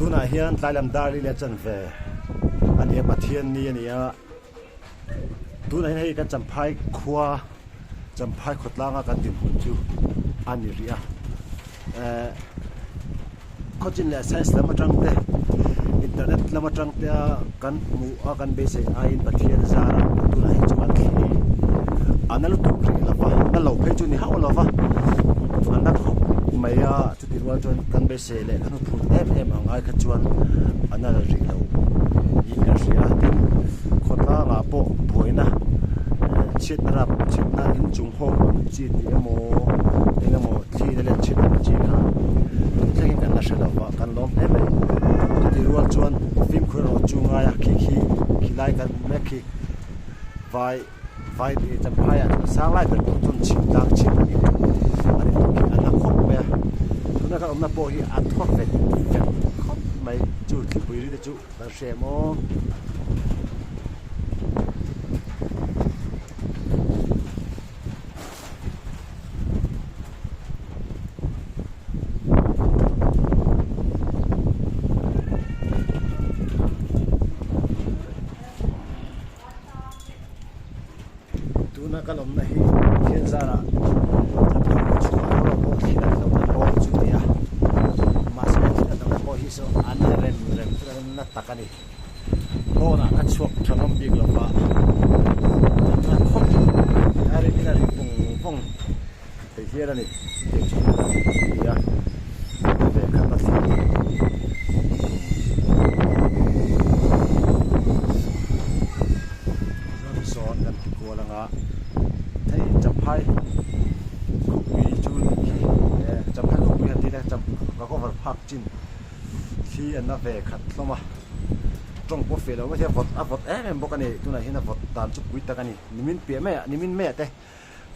Tunah hian tlai lam dar li leh chanve a ni a, Pathian ni a ni a, tunah hian hei kan Champhai khua Champhai khawtlanga kan dinhmun chu a ni rih a, eh khawchin leh science lam atang te internet lam atang te a kan hmuh a kan beisei aiin Pathian zarah tunah hi chuan thli a na lutuk rih lo va, na lo phei chu ni hauh lo va, a na khawp mai a chuti rual chuan kan beisei leh kan huphut em em ang ai kha chuan a na la rih lo niin kan hria a, tin khawtlangah pawh buaina chhiatna rap chhiatna inchung hawk ang chi tih emaw eng emaw thli na leh chhiat ang chi kha tun thlengin kan la hre lo va kan lawm hle mai chuti rual chuan fimkhur erawh chu ngai a khi khi khi lai kan hmu mek khi vai vai leh champhai ah chuan sang lai ber tawh chuan chhim tlang chhim a ni a ni tawh khi a na khawp mai a tuna kan awmna pawh hi a thaw vet vet khawp mai chu thlipui ri te chu kan hre em aw. Tuna kan awmna hi Pathian zarah Champhai khaw chhungah erawh pawh thil an lohna pawl chu a ni a, mahse thil an lohna pawh hi saw an la rem rem chu an la tak a ni. Pawnah ka chhuak tha ngam bik lo va, an la khawp a rin in a ri vawng vawng thei hial a ni tih chu a ni a, ve khat a thlir. Chuan sawn kan ti kual anga hei Champhai khawpui chu khi Champhai khawpui han tih ila ka cover phak chin Thli an la ve khat hlawm a, tawng pawh feh lo mai hian vawt a vawt em em bawk a ni, tunah hian a vawt dan chu pui tak a ni, nimin piah maiah nimin maiah te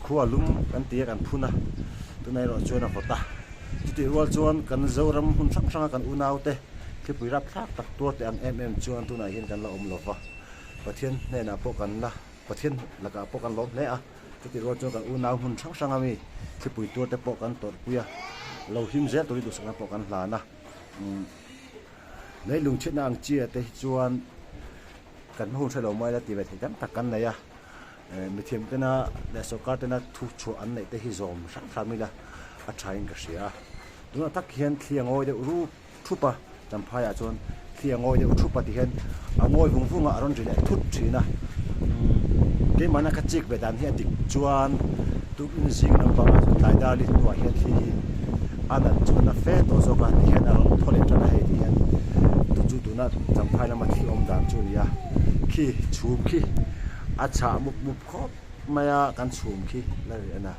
khua lum kan ti a kan phun a, tunah erawh chuan a vawt a, chutih rual chuan kan Zoram hmun hrang hranga kan unau te thlipui rapthlak tak tuar teh ang em em chuan tunah hian kan la awm lo va, Pathian hnenah pawh kan la Pathian lakah pawh kan lawm hle a. Chutih rual chuan kan unau hmun hrang hrang ami thlipui tur te pawh kan tawrhpui a, lo him zel turin duhsakna pawh kan hlan a. Umm leilung chhiatna ang chi ah te hi chuan kan hma hun hre lo mai la tih ve theih tam tak kan nei a, eh mithiam tena leh sorkar tena thu chhuah an neih te hi zawm hrang hrang ila a tha in ka hria a. Tunah tak hian thli a ngawi deuh rup thup a, Champhaiah chuan thli a ngawi deuh thup a ti hian a ngawi vung vung a, a rawn ri leh thut thin a. Umm keimahna ka chik ve dan hi a dik chuan tukin zing lampangah chuan tlai dar li hnuah hian thli hi a nat chuan a fe tawh zawk a ti hian a rawn thaw leh tan a hei ti hian chu chu tuna Champhai lama thli awm dan chu a ni a, khi chhum khi a chhah mup mup khawp mai a kan chhum khi la rih a na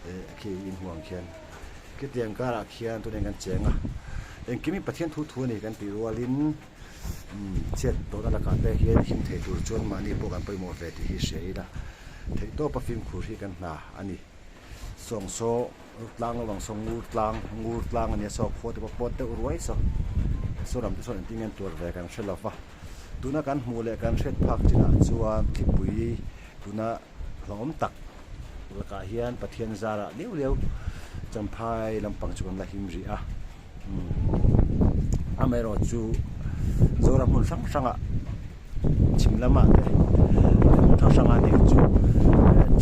eh khi inhuang khian. Khitiang karah khian tunah hian kan cheng a, engkim hi Pathian thu thu a ni kan tih rualin umm chhiat tawhna lakah te hian him thei tur chuan mahni pawh kan pawimawh ve tih hi hria ila, theihtawpa fimkhur hi kan hna a ni. Sawng saw tlang lo ang saw ngur tlang ngur tlang a nia saw khua te pawh pawt deuh ruai saw saw ram te sawn engtin nge an tuar ve kan hre lo va, tuna kan hmuh leh kan hriat phak chinah chuan thlipui tuna hlauhawm tak lakah hian Pathian zarah liau liau Champhai lampang chu kan la him rih a amaherawh chu Zoram hmun hrang hrangah chhim lamah te hmun hrang hrangah nih chu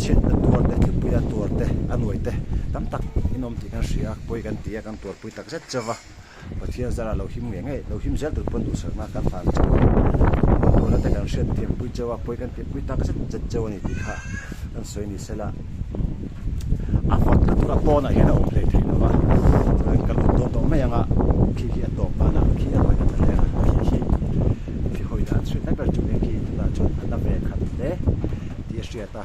chhiatna tuar te thlipuia tuar te a nuai te tam tak in awm tih kan hria a pawi kan ti a kan tuarpui tak zet zet va. Pathian zarah lo him ngei ngei, lo him zel tur pawn duhsakna kan hlan chauh a, tuarna te kan hriat thiampui chauh a, pawi kan tihpui tak zet zet chauh a ni tih kha kan sawi ni sela. A vawt lutuk a pawnah hian a awm hlei thei lo va, chuan ka lut dawn tawh mai ang a, khi khi a tawp danah khi a lawi ta hle a, khi khi khi hawi dan hriatna ber chu eng khi tunah chuan a na ve khat hle tih a hriat a,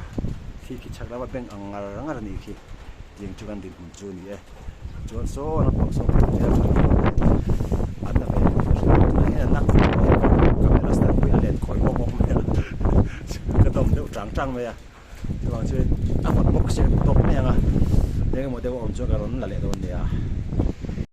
khi khi chhak lama beng ang ngar ngar a nih khi tiang chu kan dinhmun chu a ni e. Chuan saw lampang saw kan hmu tha an la ve tunah hian an la khawp mai a camera stand pawh hi a let khawi bawk bawk mai a ka dawm deuh chang chang mai a chuvang chuan a vawt bawk sia tawp mai ang a eng emaw deuh a awm chuan ka rawn la leh dawn nia.